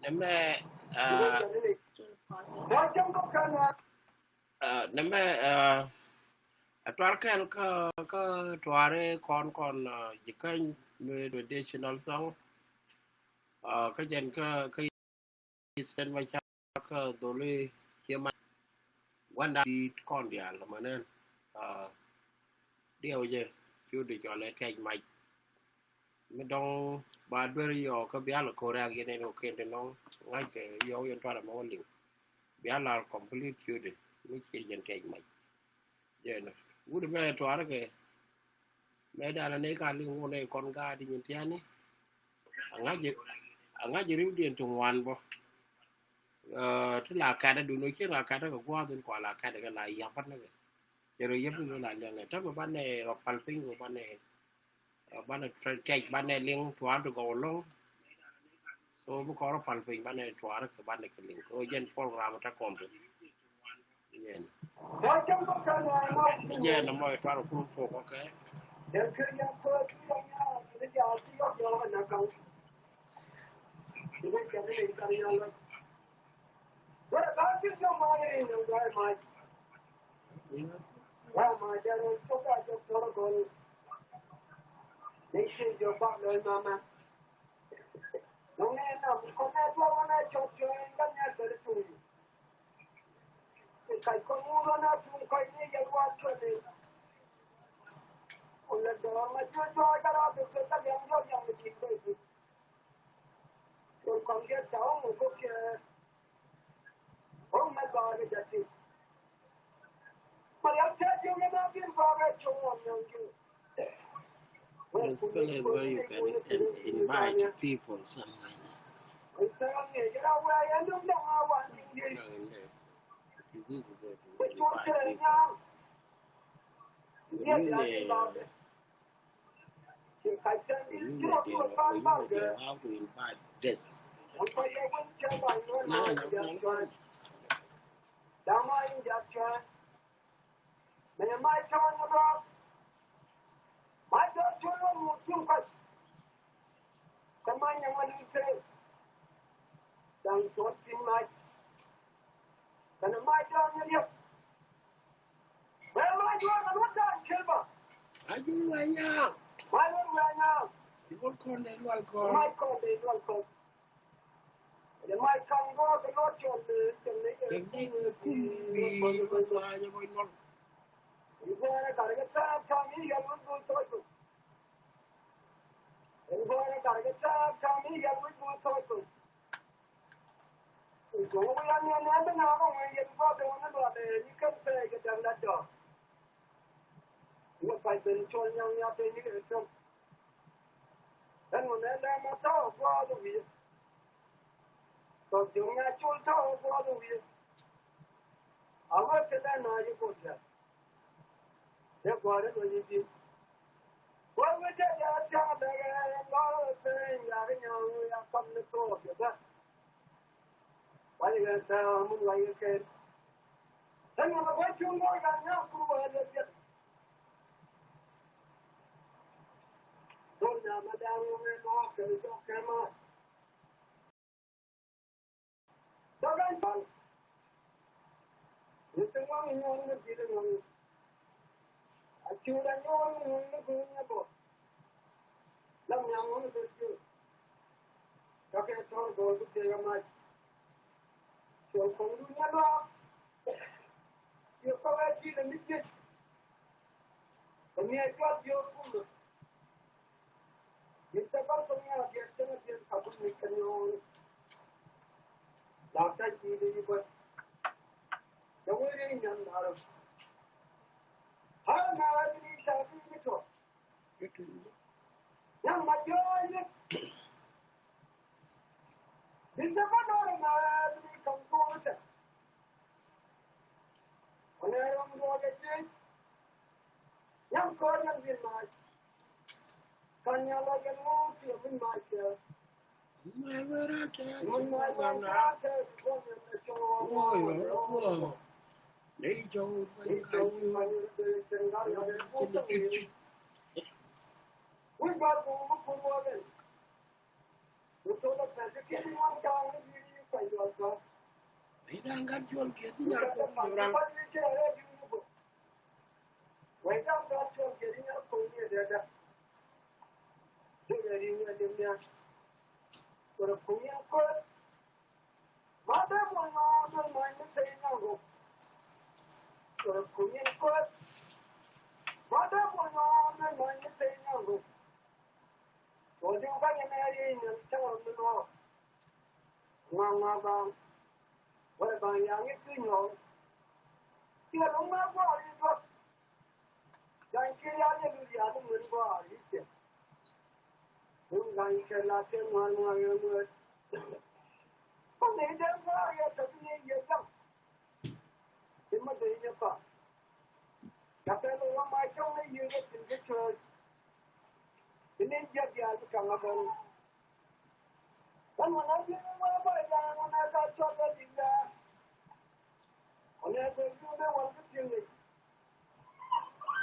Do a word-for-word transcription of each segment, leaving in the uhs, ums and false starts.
Nɛmɛ, nɛmɛ, a tuar kɛl kä, kä tuari kɔn kɔn, ji̱ käny mi traditional song. Kä jɛn kä, kä Ithɛn ma ca kä dholi cie ma guanda dit kɔn dial ma nɛn. Diɛw jɛ ciu di cɔl ɛ tiac mac. Mi dɔŋ ba duer yɔ kä bial korak yɛn ɛn oken ti nɔŋ ŋa̱c kɛ yɔ yɛn tuar ma wä liŋ. Bial lar complete ciu di mi cie jɛn tiac mac. Jɛn wut mɛ tuar kɛ mɛ dala ne ka liŋ wun ɛ kɔn gaat nyin tiani. Aŋa̱c, aŋa̱c riwdiɛn ti ŋuan bä. Ti la kat adun ɔ cir la kat kɛ gua̱a̱th in kua la kat kɛ la yapan kɛ. Cɛ rɔ yep in la liɛŋ ɛ tämɛ banɛ rɔ pal piny kɛ banɛ, banɛ tɛc banɛ liŋ tuaar ti gɔw loŋ. So bi kɔn rɔ pal piny banɛ tuaar kɛ banɛ kɛ liŋ kɛ jɛn program ta kɔn piny. Jɛn. Jɛn mɔ itɔr kum tok, okay. Kac kɔn wun rɔn a tuŋ kɔc ni yɛn wa cuɔt ni. Kun lɛ dɔɔr ma jiö jɔɔc a rɔ duk kɛ liɛŋ jɔɔc yɔm mi di̱t kɔc di̱t. Kun kɔn kɛ tɔ̱ ŋu kok kɛ ɣɔ̱ŋ mɛ gɔɔr kɛ jɛ ti. Mariam cɛ jiö mɛ na bin gɔɔr kɛ cuŋ ɣɔn nyɔŋ jiö. There's a place where you can, can invite people somewhere. Something like that. It is easy there to invite people. Really, uh, really there, how to invite guests. No, no, no, no. Mɛ mac tɔ̱ ni bä. Mac tɔ̱ cuɔ̱l wä mut cuŋ kuac. Kä mac nyɛ ŋuan i̱ kee. Da̱ŋ cuɔ̱l thi̱n mac. Kɛnɛ mac tɔ̱ ni riɛp. Mɛ mac tɔ̱ ni wä da̱ŋ ki̱l bä. A juŋ wä nyaŋ. Mac wä wä nyaŋ. I̱ wä kɔn dee lual kɔn. Mac kɔn dee lual kɔn. Ɛn ɣöö nɛ lɛm a tɔ̱ gua̱a̱th wi̱i̱. Tɔ̱ jiök nya col tɔ̱ gua̱a̱th wi̱i̱. A wä te lɛ na yi go̱o̱r jɛ. Dee gua̱a̱r in wä yi ji̱. Wä wä jɛ jɛ tiaŋ dɛgɛ lɔr peny yak nyaŋ ya kam ni thok jɛ bä. Wayɛ kɛ täämɛ mun wayɛ kɛ. Täämɛ wä cuŋ wä ka nya kur wä lɛ jɛ. Dɔ̱ŋ nyama da̱ŋ wä mɛ nɔɔk kɛ jɔk kɛ ma. Dɔ̱ŋ da̱ŋ pal. Ni ti ŋɔŋ nyɔŋ ni ti ti ŋɔŋ. A cuur a nyɔŋ ni ŋɔŋ ni guur ni bɔ. Lam nyam ŋɔŋ ni ti ti. Kɛ kɛ tɔr gɔl bi tëë kɛ mac. Cuɔl kɔŋ du nyɛ luaak. Yɛ kɔk ɛ ti lɛ mi jiec. Kɛ mi ɛ jɔl biöök kumä. Yɛ cɛ bä kɔŋ ɛ a biɛt cäŋ ɛ biɛt ka bun mi kɛ nyɔɔn. La tac ti di yi bä. Cɛ wee ri nyan na rɔ. Har na rɔ bi ni ca bi ni tɔ. Nyam ma jɔɔny. Bi te ba nɔɔrɛ ma bi kam go̱o̱rɛ tɛ. Ɔnɛ rɔm duɔɔk ɛ jiec. Nyam kɔɔr nyam bin mac. Kan nyam lɔ yɛn ŋuut ti min mac kɛ. Yan gat cuɔl kiɛ di nyar kɔŋ ni ran. Ŋɔak ŋɔak baŋ wä baŋ yaŋ i̱ ti nyɔk. Tiɛl wä ŋɔak gua̱a̱r i̱ duɔ̱k. Ga̱ny kiɛ ya̱ ni luth ya̱ ni ŋuɛn gua̱a̱r i̱ tiɛl. Wun ga̱ny kɛ la tiɛl ŋuan ŋuan ŋuan ŋuan. Kä ni den gua̱a̱r yɛ tɔ̱ ni yɛ ja̱ŋ. Ti ma dee nyɛ pa. Ka pɛl wä ma cɔŋ ni yɛ kɛ tin kɛ church. Ti ni jɛ diaal ti kaŋ a bɛn. Wan wan a ji̱ ŋuɛ bä ja̱a̱ŋ wan a ka cɔk a ji̱ ja̱a̱ŋ. Wan a bɛ ji̱ ŋuɛ wan kä ti̱eŋ ni.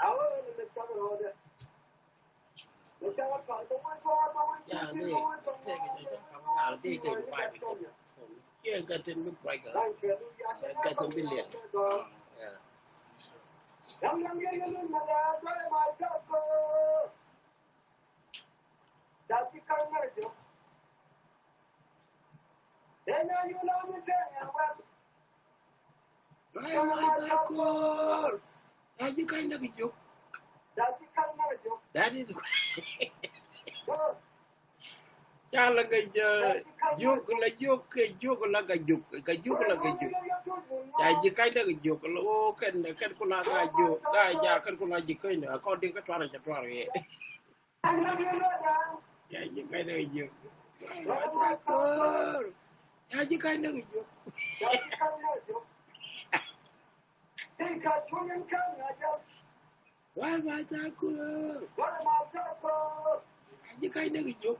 A wä ni mɛ cak rɔɔdɛ. Mɛ cak a kar kä wä cɔk a bä wä ji̱ ti̱eŋ wä cɔk a bä wä cɔk a bä. Kiɛ gat in bi kuac kä gat in bi liɛt. Dam dam yɛ yɛ lun mɛ dɛ dɔlɛ ma cak kɔ. Ca ji̱ ka̱n ŋär jɔk. Dee nyan yun a mi dee nyan wɛl. Dɔ̱ ma ca ko̱o̱r. Ca ji̱ ka̱n näk jɔk. Ca ji̱ ka̱n ŋär jɔk. That is. Ca la kɛ jiök la jiök kɛ jiök la kɛ jiök kɛ jiök la kɛ jiök. Ca ji̱ ka̱n näk jɔk la woo kɛn kɛn ku la ka jiök ka ja kɛn ku la ji̱ ka̱n näk according kä tuar ca tuar yɛ. Ya ji̱ ka̱n näk jiök. Ya ji̱ ka̱n näk jiök. Why my taco? Ya ji̱ ka̱n näk jiök.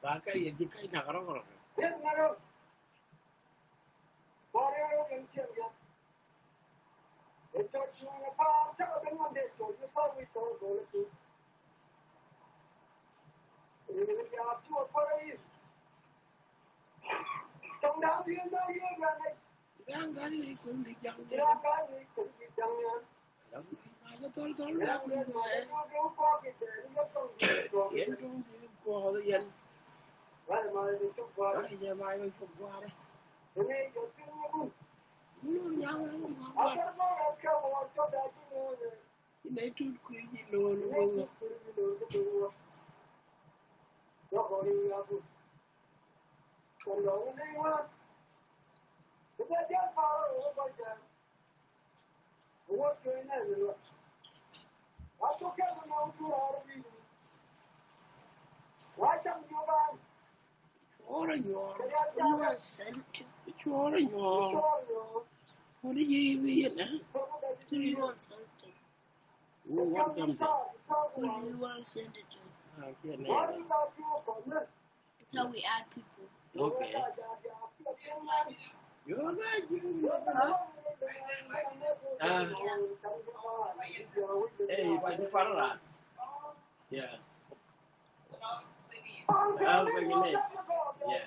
Ba kɛ yɛ ji̱ ka̱n näk rɔ̱ rɔ̱. Inɛ tut kui̱ ji̱ lo̱o̱l lo̱o̱l. Cuɔ̱ɔ̱rä nyuɔ̱ɔ̱r. Cuɔ̱ɔ̱rä nyuɔ̱ɔ̱r. Cuɔ̱ɔ̱rä nyuɔ̱ɔ̱r. Wuni yi bi yɛn ɛ. Who want something? Who want something? Who do you want to send it to? Ah, okay, no. That's how we add people. Okay. You're right, you, you're right. Ah. Yeah. Hey, if I do follow that. Yeah. Ah, bring it in. Yeah.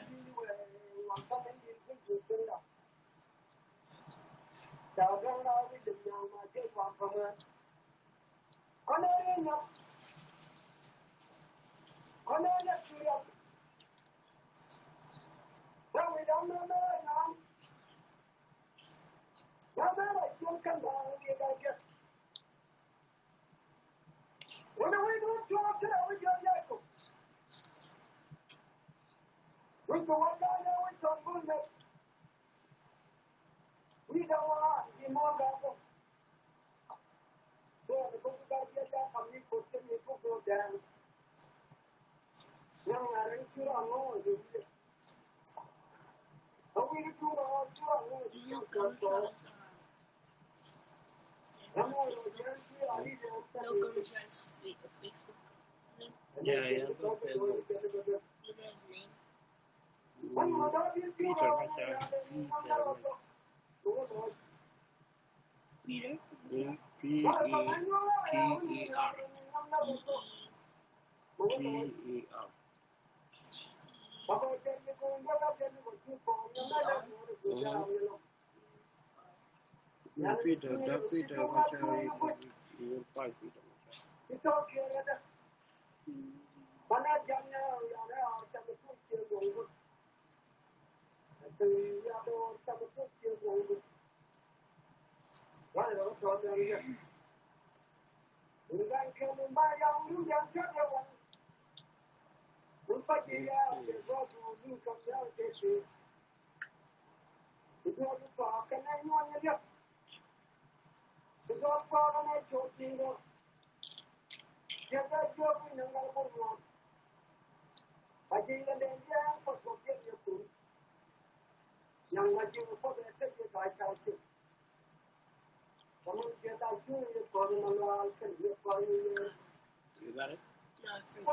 Yeah, yeah, don't Facebook. Mm, Peter Machar, Peter Machar. Peter? Mm, P E T E R. T E R. Mm-hmm. Peter, the Peter Machar, you will find Peter Machar. You got it? Yeah, I think.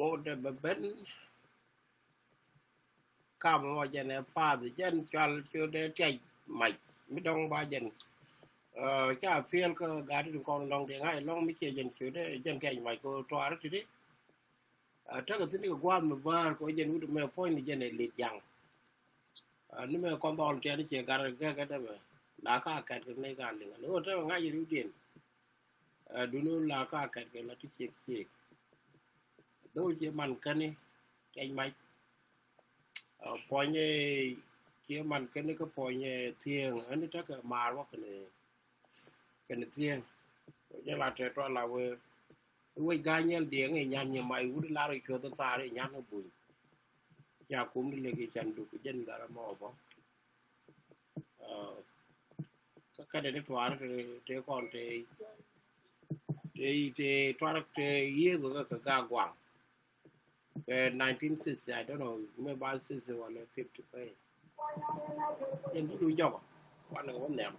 Ŋot dee bɛ ben. Kam mɔ jɛn ɛ path jɛn cual cu dee tiac mac mi dɔŋ ba jɛn. Ca piɛl kä gat in kɔn lɔŋ di ŋa̱c lɔŋ mi ciɛ jɛn cu dee jɛn tiac mac kɛ tuar ti di. Tekɛ thin kɛ gua̱a̱th mi bäär kɛ jɛn wut mɛ puɔ̱ny ni jɛn ɛ lit jaŋ. Ni mɛ kɔn dhɔl tiɛn ciɛ gat gɛk kɛ dee mɛ la ka kɛt kɛ ni ka liŋ ni ɣöö tekɛ ŋa̱c in wut diɛn. Duni la ka kɛt kɛ la ti ciek ciek. Dhol cie man käni tɛc mac. Puɔnyɛ cie man käni kä puɔnyɛ thiëëŋ ɛn tekɛ maar wä kɛnɛ kɛnɛ thiëëŋ. Jɛ la tɛ tual la wee wec ga̱a̱c nyɛl diɛŋ i̱ nyan nyɛ mac wut lar i̱ cuɔth thaar i̱ nyan kä buny. Ca kum ni lek i̱ can duk jɛn dhar ɛmɔ bä. Kä kɛnɛ ni tuar te kɔn te te te tuar te yiëth wä kɛ kɛ ga guaŋ. Kɛ nineteen sixty, I don't know, mɛ ba sixty wala fifty pay. Jɛn du jɔk wan kɛ wä nhiam.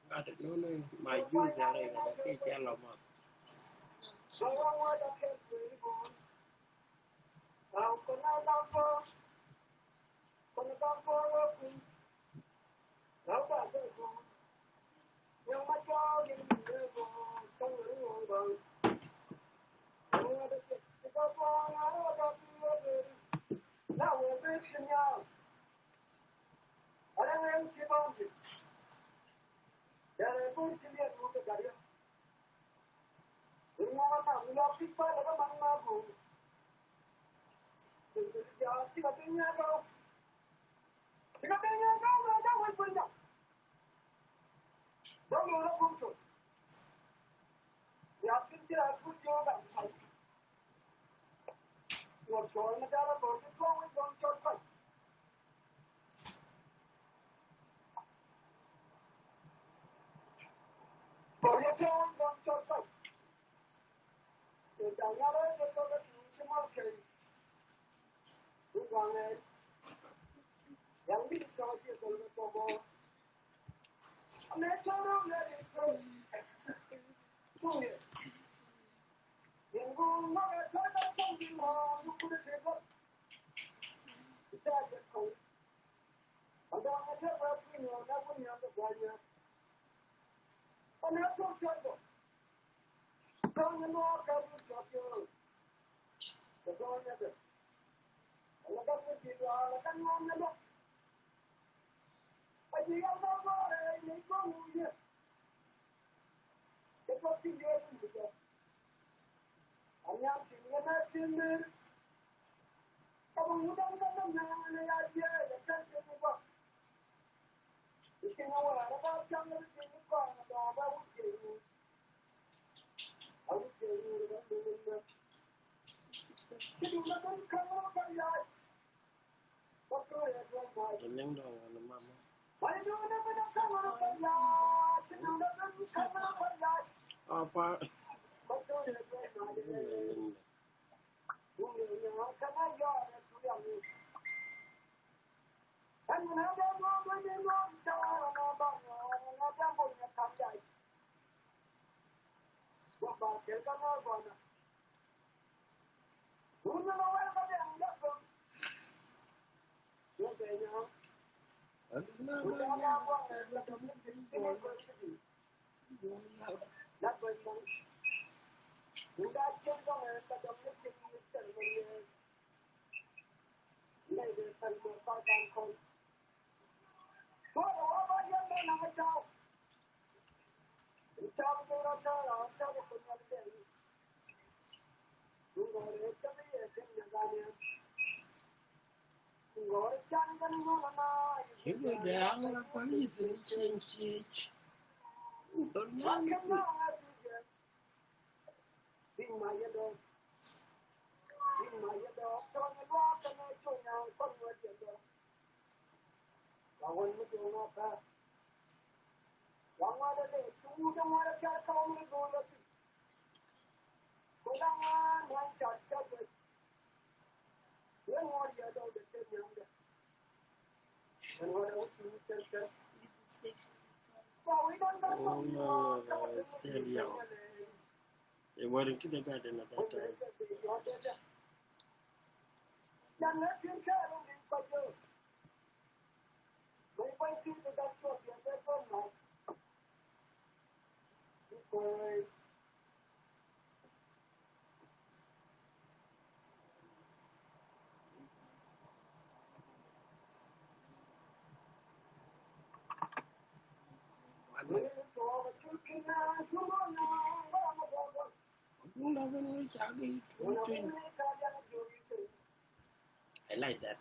Gat nunu ma juice are gat ke cɛ lɔ ma. Hiyo de aŋa kɔn yithiri cieŋ ciec. Dɔl nyaŋ. Oh, no, no, no, it's still young. They were in kindergarten at that time. I like that.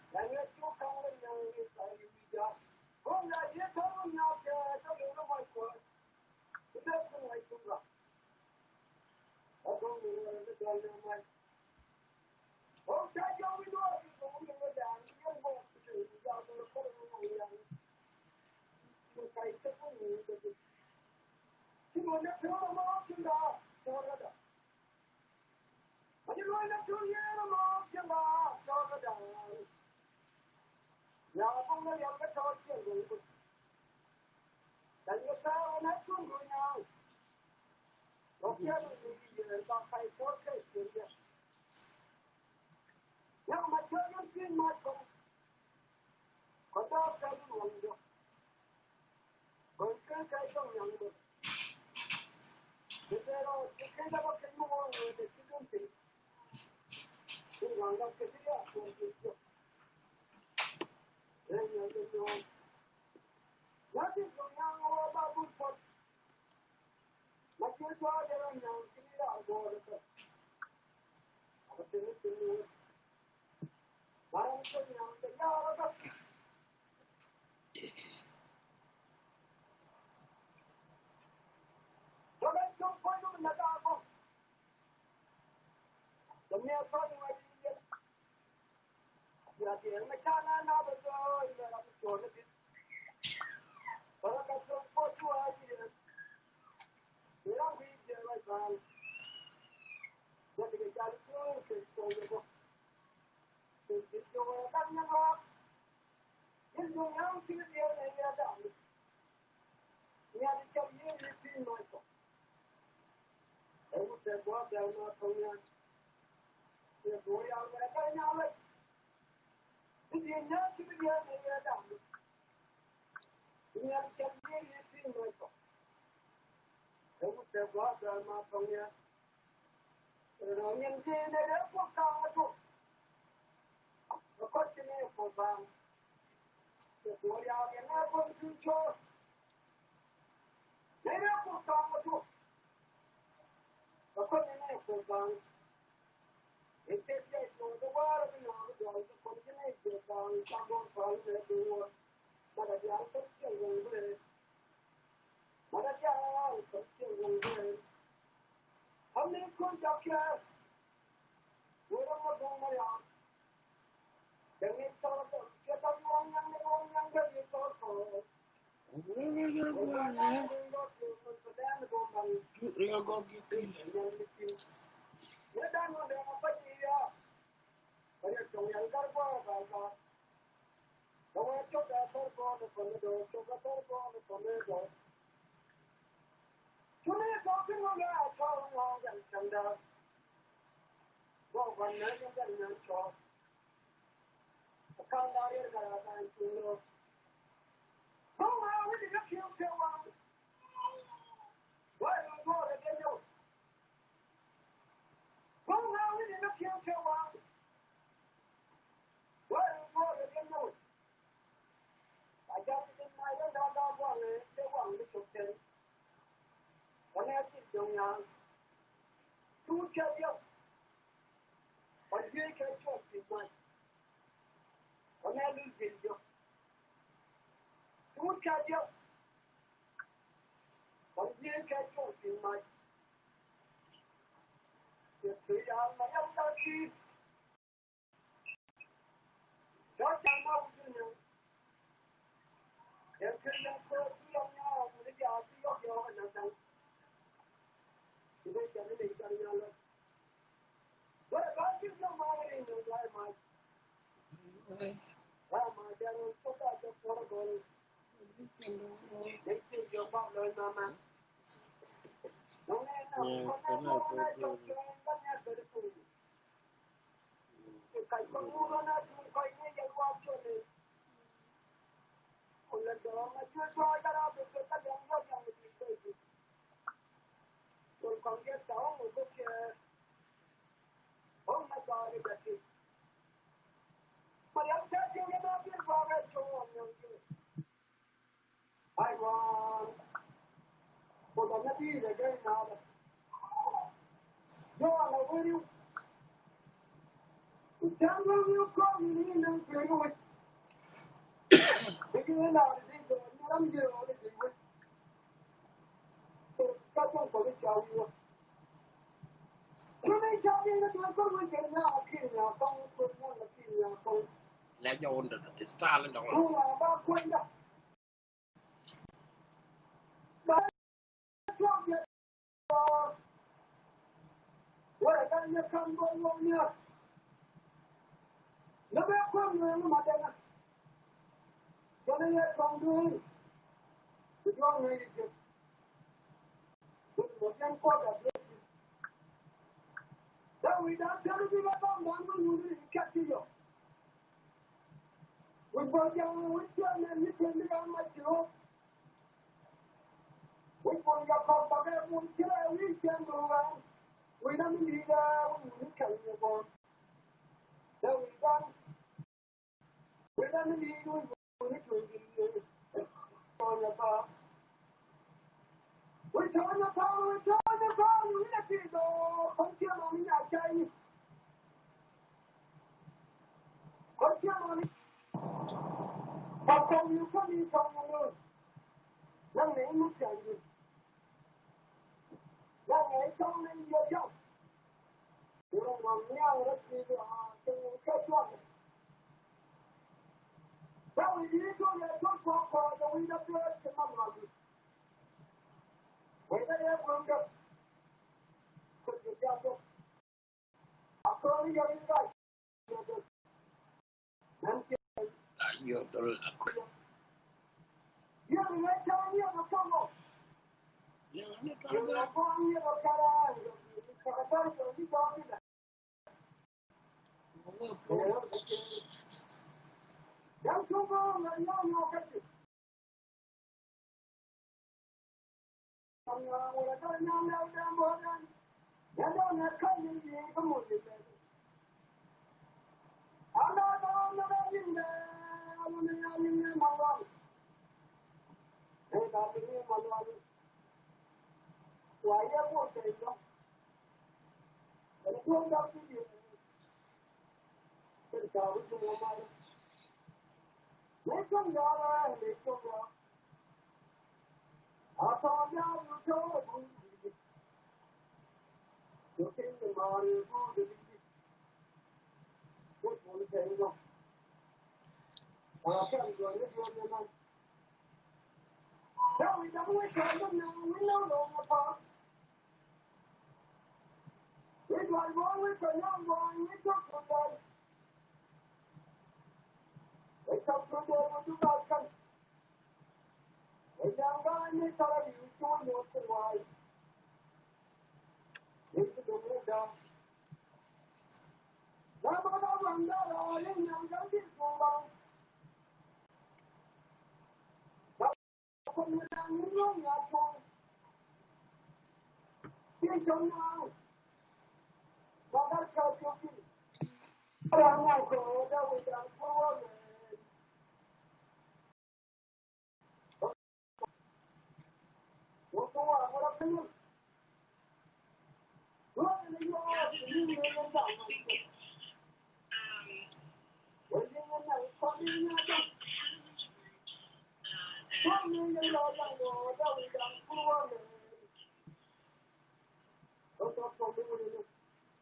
Lɛ jɔwundɛ style dɔŋ.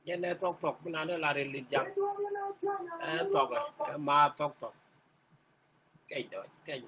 Jɛn ɛ thɔk thɔk mi nan ɛ lar ɛ lit jam. Ɛ thɔk ɛ ma thɔk thɔk. Kɛc dɔc kɛc.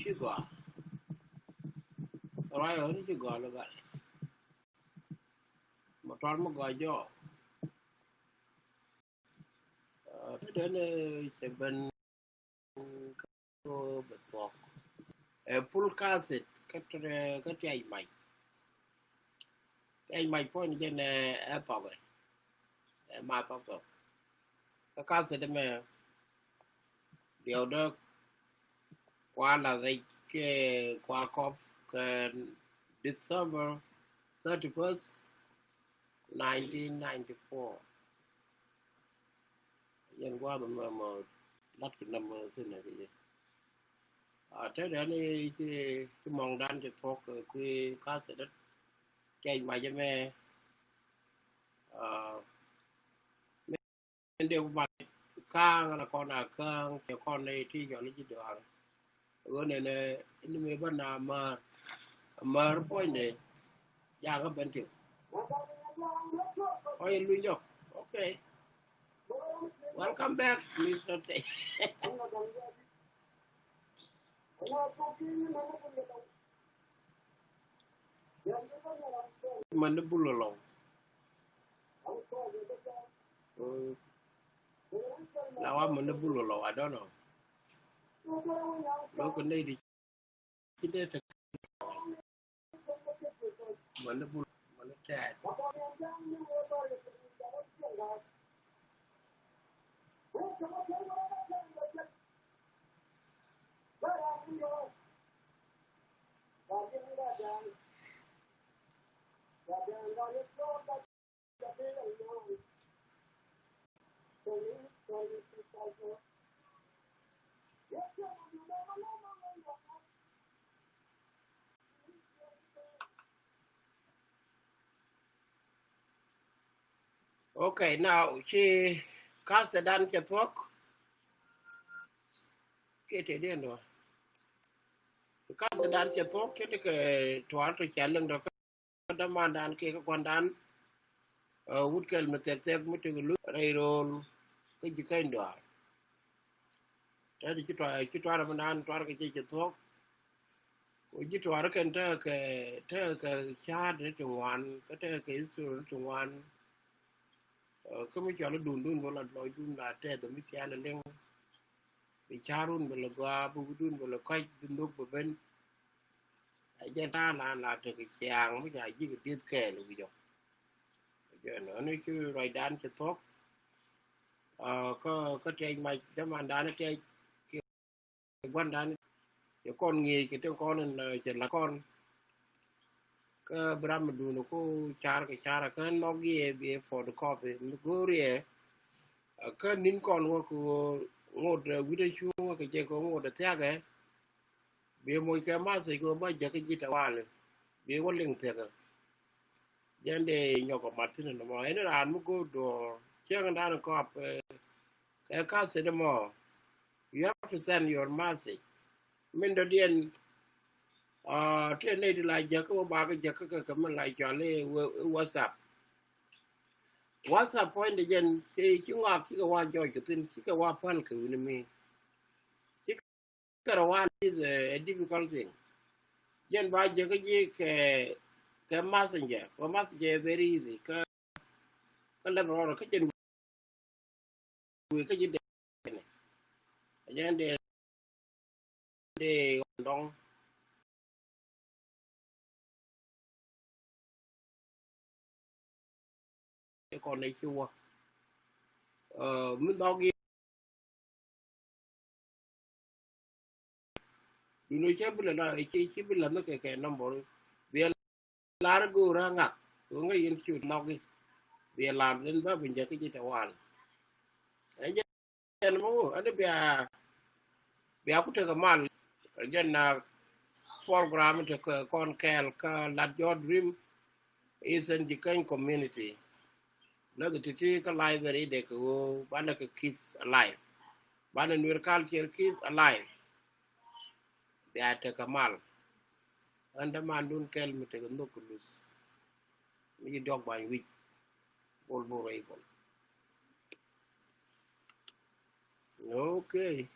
Ci gɔaa. Ruac ɣän ci gɔaa lɔ gal. Mɔ tɔt mi gɔaa jɔɔk. Te den cɛ ben kä bɛ thuɔk. Ɛ pul kathit kä tiac mac. Tiac mac puɔ̱ny jɛn ɛ thɔk ɛ. Ɛ ma thɔk thɔk. Kä kathit mɛ diɛw dä kua lath rɛc kɛ kua kɔp kɛ December thirty-first, nineteen ninety-four. Yɛn gua̱a̱th mɛ mɔ lat kɛ nɛmɛ thin ɛ kɛ jɛ. A te dɛn i̱ ci mɔŋdan ci thuɔk kɛ kui̱ kathit dä. Tiac mac mɛ. Min dee ku mat ka̱a̱ŋ la kɔn a ka̱a̱ŋ cɛ kɔn nɛ ti jɔl ji̱ dɔaar. Ɣän ɛn ɛn mëë bä na määr määr puɔ̱nydɛ. Jakä ben tiw. Oh, in Lunyok. Okay. Welcome back, Mister Tech. Mani bul along. Mm. Now I'm on the bul along. I don't know. Look at lady. Ci dee te mani bul mani tɛɛt. Okay, now ci kathɛ dan cɛ thuɔ̱k. Kiɛ tëë diɛn duɔ. Kathɛ dan cɛ thuɔ̱k, kiɛ ti kɛ tuaar tɔ cɛ liŋ tɔ kä dämandan kiɛ kä gua̱ndan. Wut kɛl mi thiɛk thiɛk mi ti kɛ luth rɛy rool kä ji̱ kɛny duaar. Tɛt ci tuar, ci tuar mi naan tuar kɛ cɛ cɛ thuɔ̱k. Ku ji̱ tuar kɛn tekɛ, tekɛ ca̱a̱t ni ti ŋuan kä tekɛ history ni ti ŋuan. Kä mi cɔl idun dun bä la lɔcdun la tɛth mi thial iliŋ. Bi ca̱a̱run bä la gɔaa, bi wutdun bä la kɔc, bi nhök bä ben. Ɛ jɛn ta̱a̱ na la tekɛ ciaŋ mi ca ji̱ kɛ dieth kɛɛl wi̱c ɔ. Jɛn ɔni ci ruacdan cɛ thuɔ̱k. Kä, kä tɛc mac dämandan tɛc kiɛ gua̱ndan cɛ kɔn ŋi̱eec kɛ tin kɔn in cɛ la̱t kɔn. Kä bi ram mi duun ku car kɛ car kä nhɔk yɛ bi photocopy mi go̱o̱r yɛ. Kä ni̱n kɔn wä kɛ ɣöö ŋot wi̱cdɛ cuŋ wä kɛ jɛ kɛ ŋot thiakɛ. Bi moc kɛ message kɛ ba jäk ji̱ tawali. Bi wä liŋ thiakɛ. Jɛn dee nyɔk ɔ mat thi̱n nɔmɔ ɛn raan mi go̱o̱r duɔ̱ɔ̱r cieŋdan kɔp. Kɛ ka̱th thi̱n mɔ, you have to send your message. Min dɔ̱diɛn tëë nɛy ti la jäk kä wä bakɛ jäk kä kɛ min la cɔal i̱ WhatsApp. WhatsApp puɔ̱nydɛ jɛn ci ŋɔak cikɛ wa jɔc kɛ thi̱n, cikɛ wa päl kɛ wi̱ni mi. Cikɛ rɔ wa is a difficult thing. Jɛn ba jäk kä ji̱ kɛ, kɛ messenger, kɛ messenger very easy. Kä, kä lɛp rɔɔdɛ kä jɛn wëë kä ji̱ dee kɛnɛ. Ɛ jɛn dee, dee dɔŋ. Ɛ kɔn ɛ ci wä. Mi nhɔk yɛ. Duno cɛ bi la la, ci, ci bi la mi kɛ kɛ number. Bi lar go̱o̱r a ŋak kɛ ŋäc yɛn ci nhɔki. Bi lar den ba bi jɛ ki ji̱ tawal. Ɛ jɛ ɛn mɔ ɛn bia, bia ku tekɛ mal. Jɛn na program tekɛ kɔn kɛɛl kä lat jɔt rim. Eastern Jikany community. Lɛ the titi kä library dɛ kɛ ɣöö banɛ kɛ keep alive. Banɛ nuer culture keep alive. Bia tekɛ mal. Ɛn dämandun kɛl mi tekɛ nhök kɛ luth. Mi ci diɔk bany wi̱c. Bol bol rɛy bol. Okay.